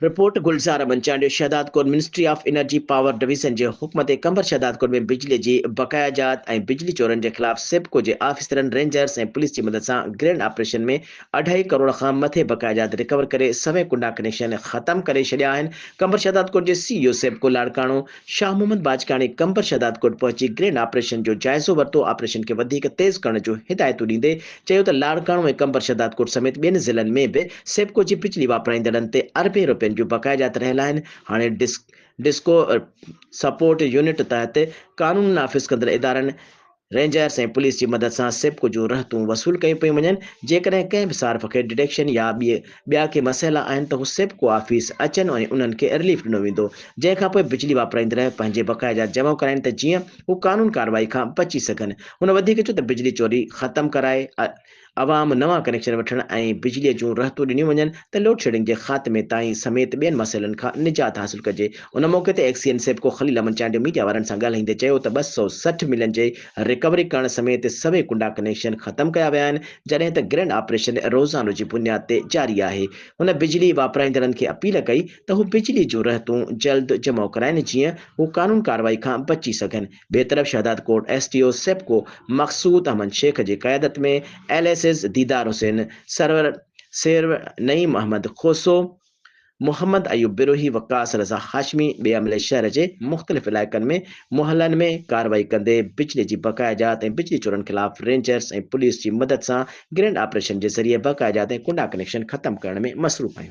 Report, Gulzar Ahmed Chandio, Shahdadkot, ministry of energy power division جي حڪم تي قمبر شهدادڪوٽ ۾ بجلي جي بقاياجات ۽ بجلي چورن جي خلاف سيپڪو جي آفيسرن رينجرز ۽ پوليس جي مدد سان گرينڊ آپريشن ۾ اڍائي ڪروڙ کان مٿي بقاياجات رڪور ڪري سوين ڪنڊا ڪنيڪشن ختم ڪري ڇڏيا آهن قمبر شهدادڪوٽ جي سي او سيپڪو لاڙڪاڻو شاهه محمد باجڪاڻي قمبر شهدادڪوٽ پهچي گرينڊ آپريشن جو جائزو ورتو، آپريشن کي وڌيڪ تيز ڪرڻ جون هدايتون ڏيندي چيو ته لاڙڪاڻو ۽ قمبر شهدادڪوٽ سميت ٻين ضلعن ۾ به سيپڪو جي بجلي واپرائيندڙن تي اربين روپين جون بقاياجات رهيل آهن، هاڻي ڊسڪو سپورٽ يونٽ تحت قانون نافذ ڪندڙ ادارن رينجرز ۽ پوليس جي مدد سان سيپڪو جون رهتون وصول ڪيون پيون وڃن، جيڪڏهن ڪنهن به صارف کي ڊڊڪشن يا ٻيا ڪي مسئلا آهن ته هو سيپڪو آفيس اچن ۽ انهن کي رليف ڏنو ويندو، جنهن کانپوء بجلي واپرائيندڙ پنهنجي بقايا جات جمع ڪرائين ته جيئن هو قانون ڪارروائي کان بچي سگهن. هن وڌيڪ چيو ته بجلي چوري ختم ڪرائي عوام نوان ڪنيڪشن وٺڻ ۽ بجليء جون رهتون ڏنيون وڃن ته لوڊشيڊنگ جي خاتمي تائين سميت ٻين مسئلن کان نجات حاصل ڪجي. ان موقعي تي ايڪسيئن سيپڪو خليل احمد چانڊيو ميڊيا وارن سان ڳالهائيندي چيو ته 260 ملن جي رڪوري ڪرڻ سميت سوين ڪنڊا ڪنيڪشن ختم ڪيا ويا آهن جڏهن ته گرينڊ آپريشن روزانو جي بنياد تي جاري آهي. هن بجلي واپرائيندڙن کي اپيل ڪئي ته هو بجلي جون رهتون جلد جمع ڪرائين جيئن هو قانون ڪارروائي کان بچي سگهن. ٻئي طرف Shahdadkot S D O SEPCO Maqsood Ahmed Shaikh جي قيادت ۾ L S S Didar Hussain Sarwar Sher Naeem Ahmed Khoso, Muhammad Ayub Brohi, Waqas Raza Hashmi ٻئي عملي شهر جي مختلف علائقن ۾ محلن ۾ ڪارروائي ڪندي بجلي جي بقاياجات ۽ بجلي چورن خلاف رينجرز ۽ پوليس جي مدد سان گرينڊ آپريشن جي ذريعي بقاياجات ۽ ڪنڊا ڪنيڪشن ختم ڪرڻ ۾ مصروف آهيون.